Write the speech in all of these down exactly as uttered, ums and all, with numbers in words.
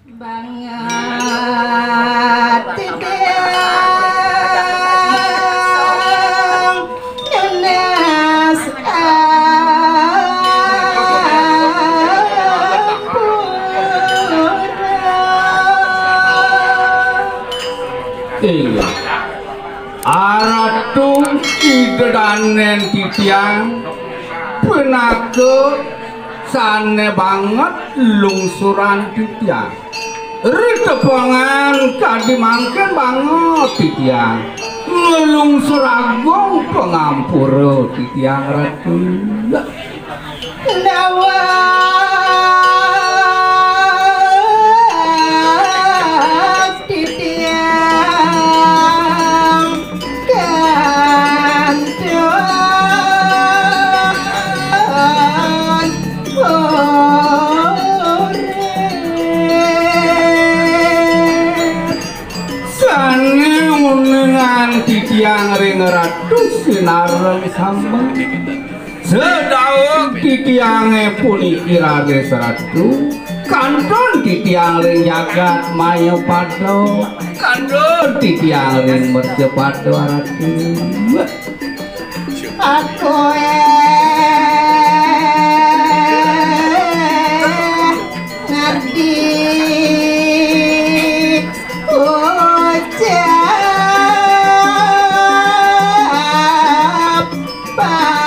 Banget titiang nunas ampura. Inggih. Aratu ida danen titiang pinaka sane banget lungsuran titiang. Ritepengan kadi mangkin banget titiang nglungsur agung pangampura titiang Ratu. Dawet titiang kantun urip. Sane uningan titiang ring Ratu sinareng sambet. Sedaweg titiange puniki raris Ratu, kantun titiang ring jagat mayapada, kantun titiang ring mercapada Ratu. Aku eh ngerti ucap para.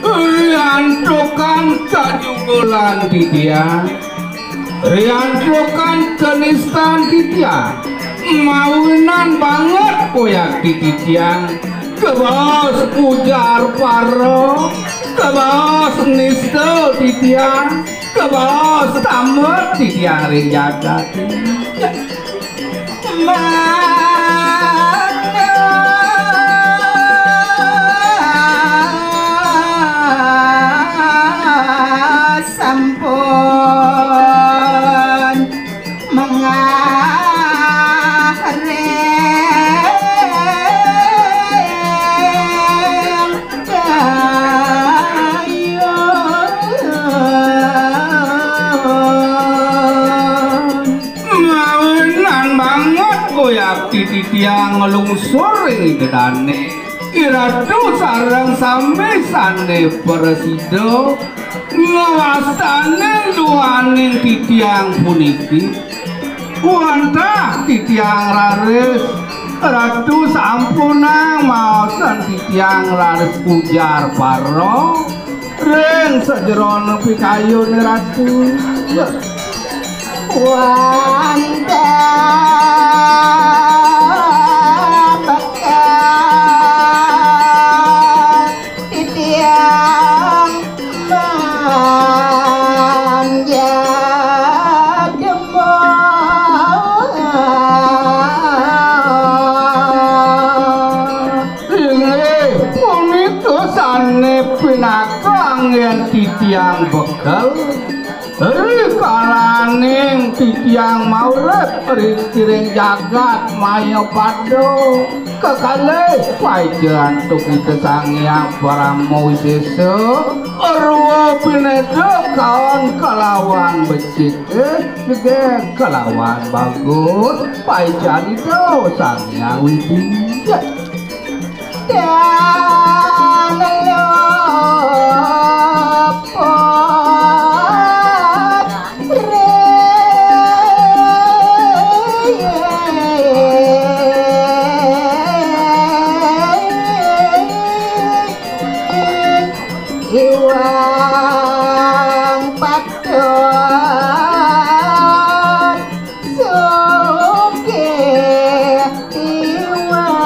Riantukan kajugulan titiang, riantukan kanistan titiang, mawinan banget koyak titiang, kebaos ujar para, kebaos nista titiang, kebaos tambet titiang ring jagat. Mangga sampun mengaring kayun. Mawinan banget koyak titiang nglungsur ring ida dane. Iratu sareng sami sane prasida ngawastanin duaning titiang puniki. Wantah titiang raris, Ratu sampunang maosan titiang raris ujar para ring sajeroning pikayun Ratu. Wantah bakal titiang manja demam. Inggih punika sane pinaka anggen titiang bekel rikalaning titiang maurip ring jagat mayapada. Kekalih paica antuk Ida Sang Hyang Parama Wisesa, rwa pineda kaon kalawan becike, jegeg kalawan bagus, paican Ida Sang Hyang Widhi. Dan luput ring iwang patut sugih iwang.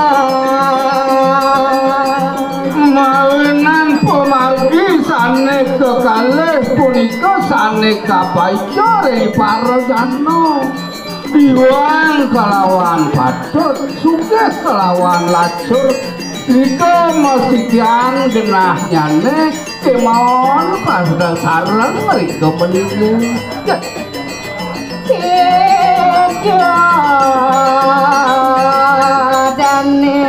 Mawinan pamargi sane kekalih punika sane kapaica ring para jana. Iwang kalawan patut, sugih kalawan lacur, nika masikian genahnyane kemawon pada sareng mrika paninggal. Ida dane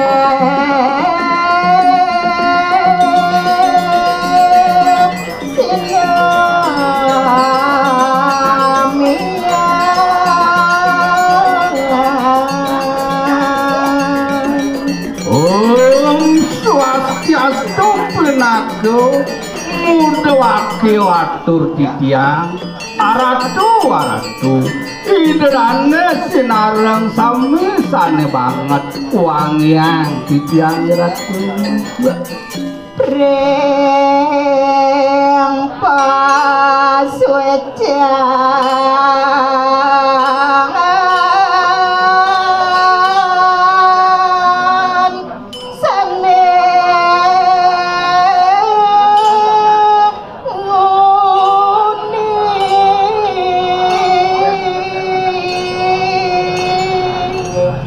Aku nuduhake atur titiang, Ratu, Ratu. Ida dane sinareng sami sane banget wangiang titiang, Ratu. Ring pasuecan sane nguni.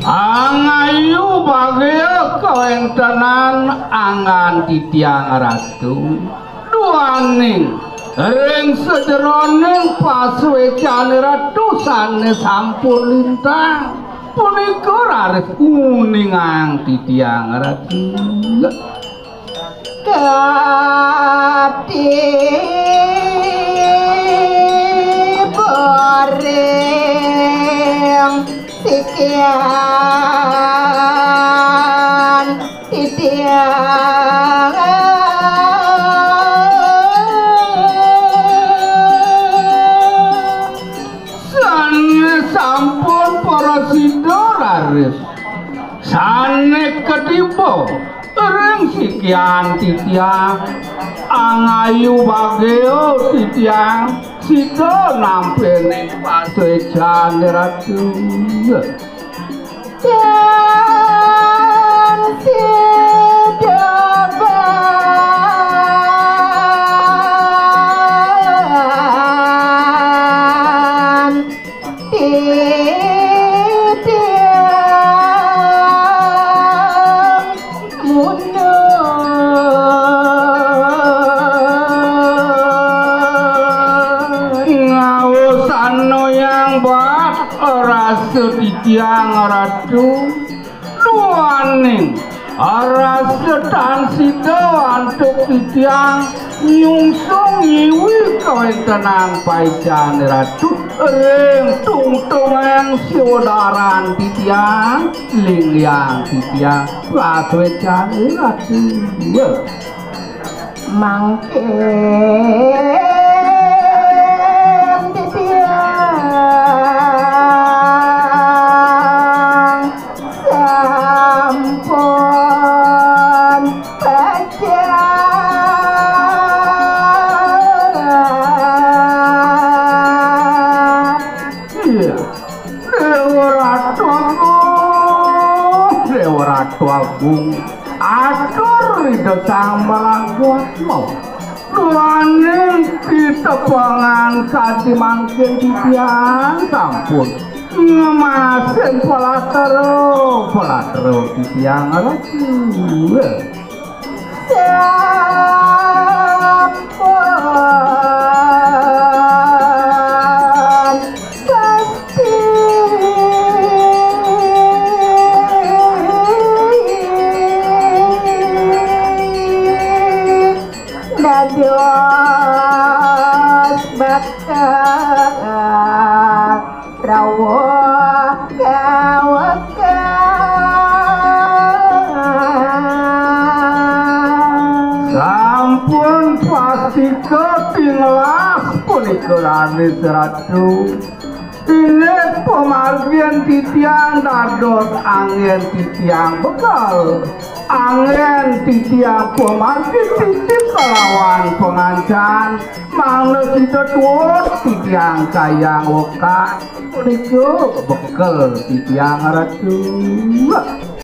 Angayu bagia kawentenan anggan titiang, Ratu. Duaning ring sajeroning pasuecan Ratu sane sampun lintang, punika raris nguningang titiang, Ratu. Kati boring sikian titiang. Sane sampun prasida raris, sane katiba ring sikian titiang, angayu bagia titiang sida nampi ning pasuecan, Ratu. Tan sida ban titiang mundur. Ngaosana yang bat rasa titiang, Ratu. Duaning rasa tan sida antuk titiang nyungsung ngiwi kawentenan paican, Ratu. Ring tungtungeng siwadaran titiang, linggihang titiang pasuecan, Ratu. Mangkin titiang sampun pacang. Iya. Dewa Ratu Agung, Dewa Ratu Agung, atur Ida Sang Malangkuatma. Duaning pitepengan kadi mangkin titiang sampun ngemasin palatra, palatra titiang, Ratu. Sampun pasti dados bakal rawuh kawekal. Sampun pastika tingelas punika raris, Ratu. Inggih pamargin titiang dados anggen titiang bekal. Anggen titiang pamargi titip kalawan pangancan. Mangda sida tuut titiang kayang wekas. Punika bekel titiang, Ratu.